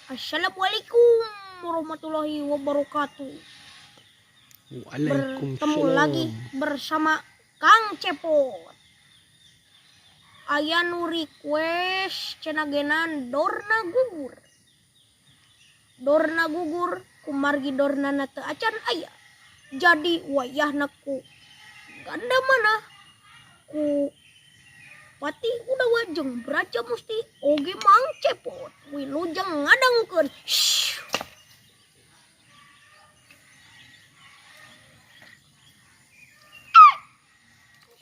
Assalamualaikum warahmatullahi wabarakatuh. Waalaikumsalam. Bertemu lagi bersama Kang Cepot. Aya nu request cenah genan Dorna gugur. Dorna gugur kumargi Dorna teu acan aya. Jadi wayahna ku ganda mana ku Pati Udawa jeung Braja Musti oge Mang Cepot wilujeng ngadangukeun.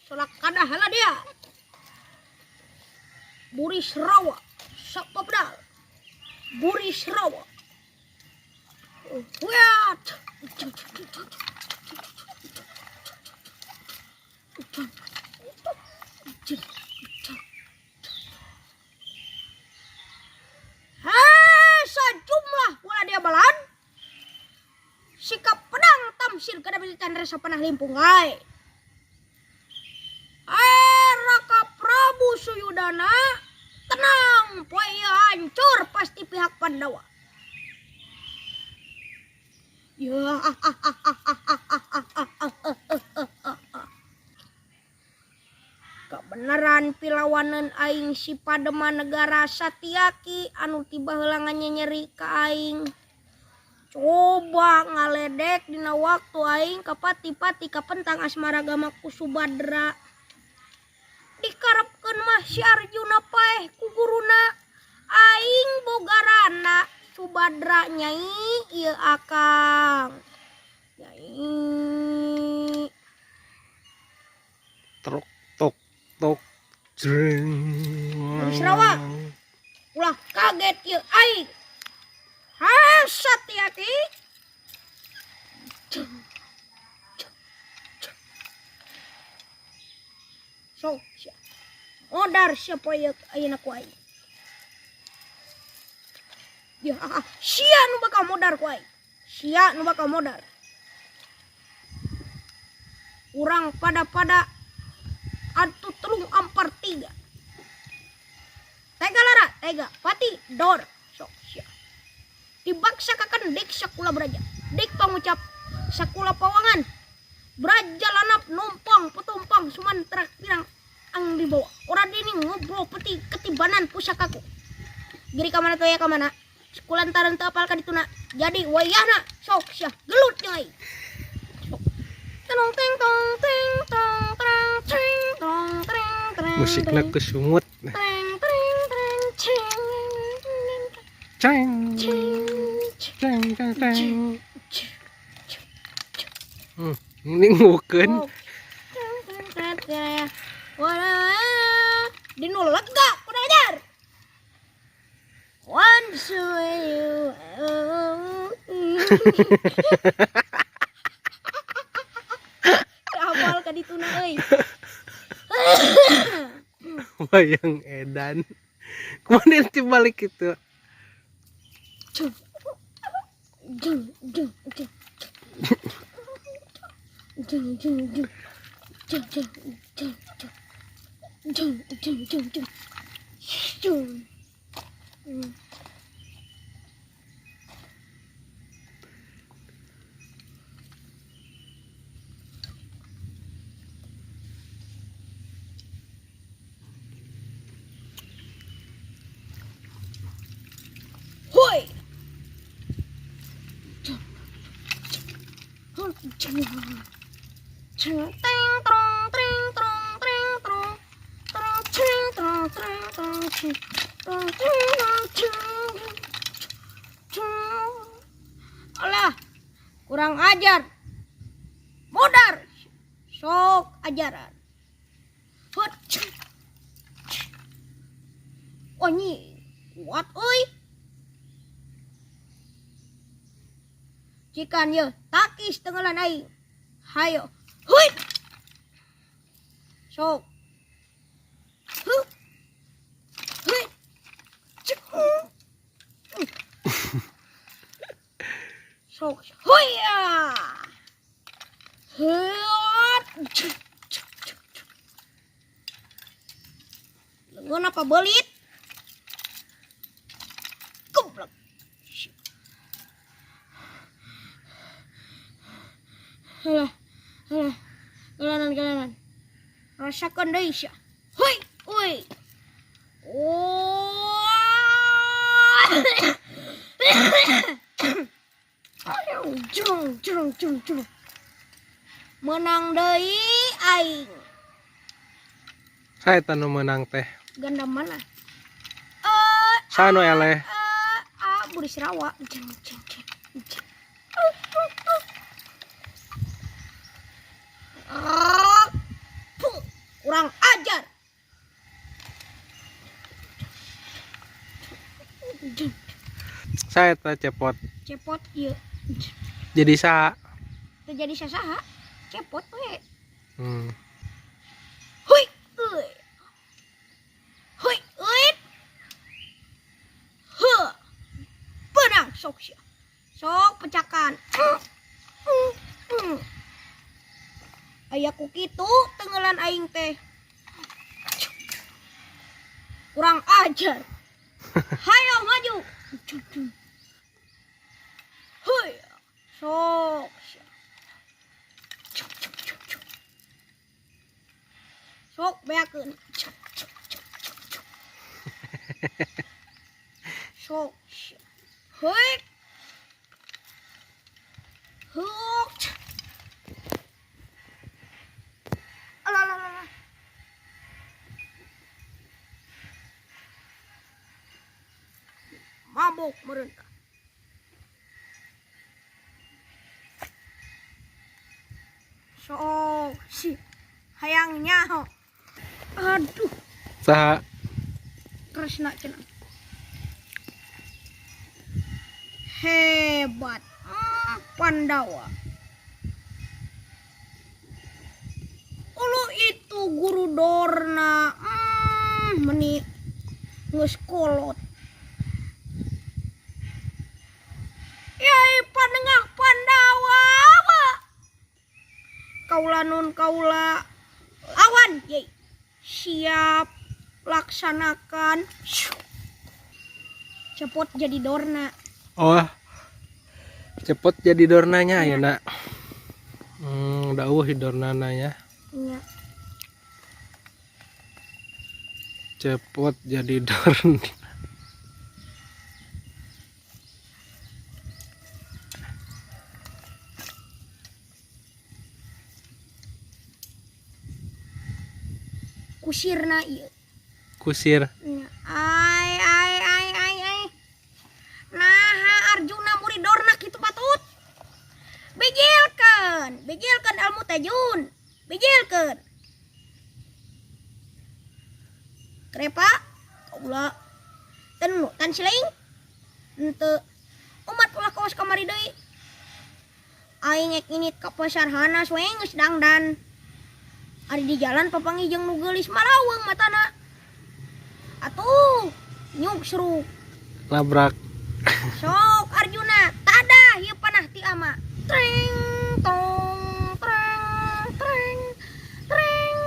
Solak kadah heula dia. Burisrawa sapabdal. Burisrawa. Wet. Hei, sejumlah bola dia balan. Sikap pedang tamsir kada bisa resa panah limpung ai. Raka Prabu Suyudana, tenang, poe ieu hancur pasti pihak Pandawa. Ya, kebenaran pilawanan aing si Padema Negara Satyaki anu tiba heula nyeri ka aing. Coba ngaledek dina waktu aing kapati-pati kapentang asmaragama ku Subadra. Dikarepkeun mah si Arjuna paeh ku guruna. Aing bogarana Subadra nyai ieu akang. Nyai. Trok tok tok jreng. Burisrawa. Ulah kaget ieu aing. Ha Satyaki. Sok sia. Modar siapa ieu ayeuna ku aing. Ya, sia nu bakal modar ku aing. Sia nu bakal modar. Urang pada-pada atuh telung ampar tiga. Tega lara, tega, pati, dor. Sok sia. Dibaksa kakan dik sakula braja. Dik pangucap sakula pawangan. Braja lanap numpang petumpang sumantra pirang ang dibawa. Ora dini ngobrol peti ketibanan pusakaku. Giri ka mana teh ka mana? Sekulantaran teu apal ka dituna. Jadi wayahna sok sia gelut jeung aing. Sok. Tong teng tong teng tong treng treng tong treng treng. Musikna kesumut. Treng treng treng ceng. Ceng. Ceng ceng ceng. Ini ngukeun. Dinu lega kurang ajar. Once you hafal ka dituna euy. Wayang edan. Kemana dibalik itu? Jeng jeng jeng jeng jeng jeng jeng jeng jeng jeng jeng jeng jeng jeng jeng. Hoi. Teng trong treng trong treng trong trong treng trong treng trong trong treng trong trong. Alah, kurang ajar. Modar. Sok ajaran. Hot. Oh nyi, kuat euy. Cikan ye, takis tenggelan aing. Hayo. Hui. Sok. Huh. Hui. Cek. Sok. Hui. Hut. Lengan apa belit? Goblok. Halah, halah. Galanan, galanan. Rasakan deui sia. Hoi, oi. Oh. Jrung, jrung, jrung, jrung. Menang deui aing. Saya nu menang teh. Ganda mana? Saha nu eleh? Ah, Budi Serawa. Jrung, jrung, jrung, jrung. Ah, puh, kurang ajar. Saya teh cepot. Cepot ieu. Jadi saha? Teu jadi sasaha. Cepot we. Hui, euy. Hui, euy. Heuh. Benang sok sia. Sok pecakan. Aya ku kitu tenggelan aing teh. Kurang ajar. Hayo maju. Hui. Sok sia. Sok beakeun. Sok sia. Hui. Huk. Alah, alah, alah. Mabuk merentah. Sok si hayang nyaho. Aduh. Saha? Kresna cenah. Hebat. Pandawa. Ulu itu guru Dorna. Meni geus kolot. Yai panengah Pandawa. Kaula nun kaula lawan yai. Siap laksanakan. Cepot jadi Dorna. Oh. Cepot jadi Dornanya ya, Nak. Udah eueuh Dornana ya. Iya. Cepot jadi Dorna. Kusirna ieu. Kusir. Nya. Ai ai ai ai ai. Nah, Arjuna murid Dorna kitu patut. Bijilkeun, bijilkeun ilmu tajun. Bijilkeun. Krepa kaula tenu tan siling. Henteu umat ulah kawas kamari deui. Aing ek init ka pasar hanas we geus dangdan. Ari di jalan papanggih jeung nu geulis malaweng matana. Atuh, nyuk seruk. Labrak. Sok Arjuna, tada ieu panah ti ama. Treng tong treng treng treng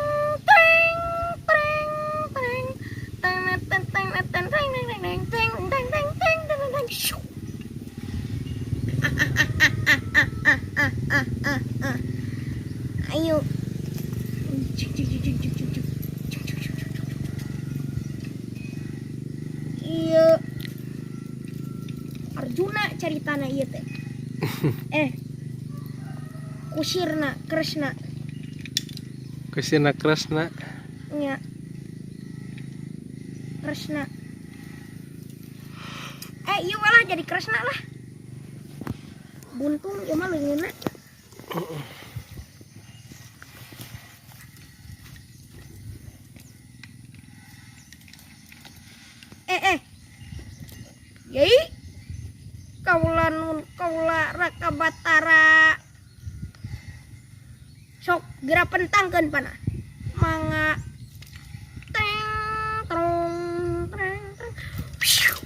treng treng treng teng teng teng teng teng teng teng teng teng teng teng teng teng. Syuk. Ayo. Iya. Arjuna caritana ieu teh. Kusirna Kresna. Kusirna Kresna. Nya. Kresna. Iya lah jadi Kresna lah. Buntung ieu mah leungeunna. Yai. Kaula nun kaula Raka Batara. Sok geura pentangkeun panah. Mangga. Teng trong treng treng. Psiu.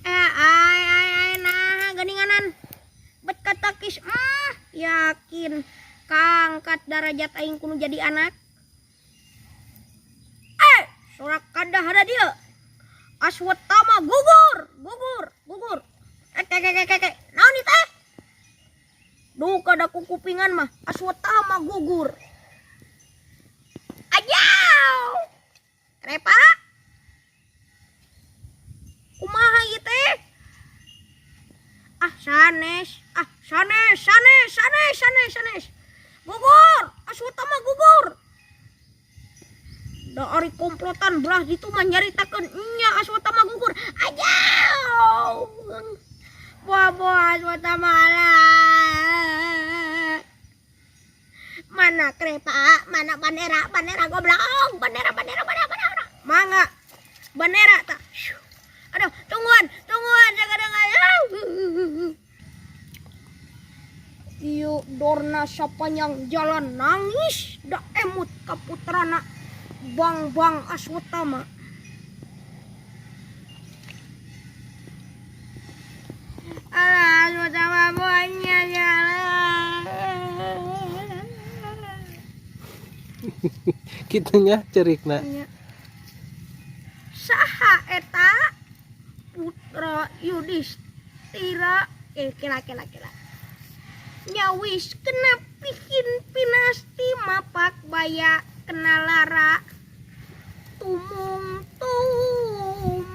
Ai ai ai nah geuninganan. Bet katakis, yakin kangkat darajat aing kudu jadi anak. Sorak kadah ada dia. Aswatama gugur, gugur, gugur. Naon ieu teh? Duk Dibuka da kupingan mah Aswatama gugur. Ajau. Krepa. Kumaha ieu teh? Ah sanes, ah sanes, sanes, sanes, sanes, sanes. Gugur, Aswatama gugur. Da ari komplotan belah ditu mah nyaritakeun nya Aswatama gugur. Ajau. Buah-buah Aswatama alah. Mana kereta, mana bandera, bandera goblok, bandera, bandera, bandera, bandera. Mangga, bandera tak. Aduh, tungguan, tungguan, sekarang. Ieu Dorna sapanjang jalan nangis da emut ka putrana Bang Bang Aswatama. Alah, Aswatama buahnya jalan. Kitunya cerikna. Nya. Saha eta putra Yudhistira? Eh, kela kela kela. Nyawis kena pikin pinasti mapak baya kena lara tumung tumung.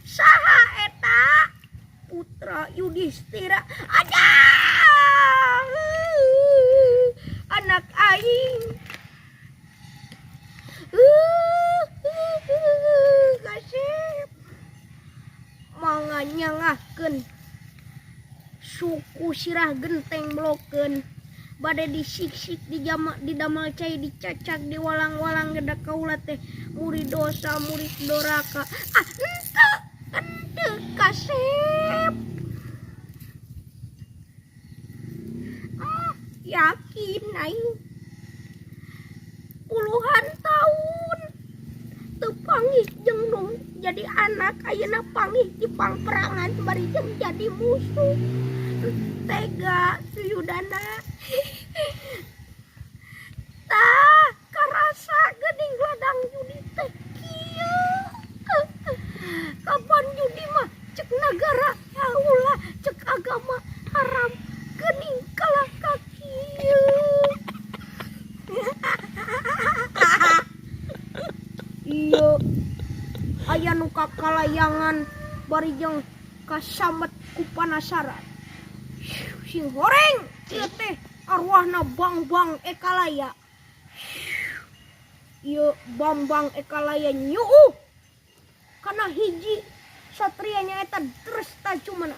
Saha eta putra Yudhistira? Ada anak aing. Kasep mangga nyangahkeun suku sirah genteng blokeun bade disiksik, dijama, didamel cai, dicacak, diwalang-walang geda. Kaula teh murid dosa, murid doraka. Ah, henteu, henteu kasep. Ah, yakin aing puluhan tahun teu panggih jeung nu jadi anak, ayeuna panggih di pangperangan bari jeung jadi musuh. Tega Suyudana. Tah karasa geuning ladang judi teh kieu. Kapan judi mah cek nagara ya ulah, cek agama haram, geuning kalah ka kieu. Iya, aya nu kakalayangan bari jeung kasamet ku panasaran. Sing horeng ieu teh arwahna Bang-bang Ekalaya. Ieu Bambang Ekalaya nyuuh kana hiji satria, nyaeta Dresta Cumana.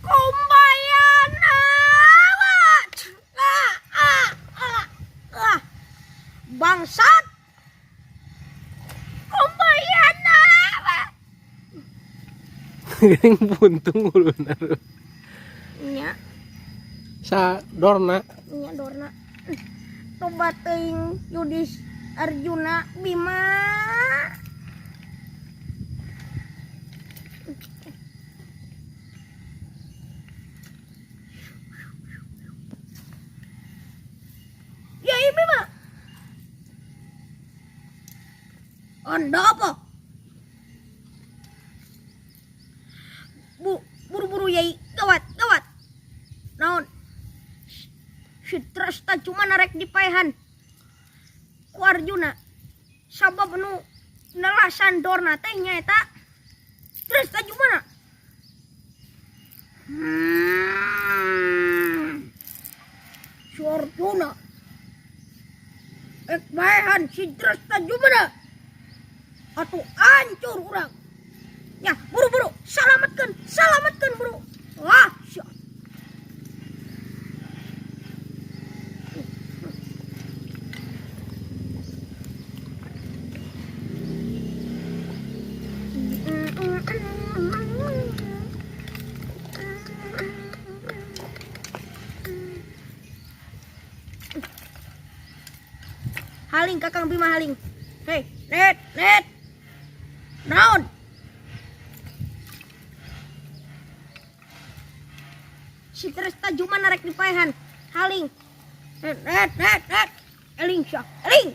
Kumbayana. Ah, ah, ah, ah. Bangsat. Kumbayana. Geuning buntung uluna. Nya. Sa Dorna. Nya Dorna. Toba teuing Yudis, Arjuna, Bima. Ya, ini Bima. Anda apa? Bu, buru-buru Yai, gawat, gawat. Naon? Si Tresta cuma narek dipaehan ku Arjuna. Sabab nu nelasan Dorna teh nyaeta Tresta Jumana. Si Arjuna ek paehan si Tresta Jumana. Atuh hancur urang. Ya, buru-buru selamatkan, selamatkan buru. Wah, siap. Haling Kakang Bima, haling. Hei, net, net. Naon? Si Tresta Jumana rek dipaehan. Haling. Net, net, net, net. Eling sia, eling.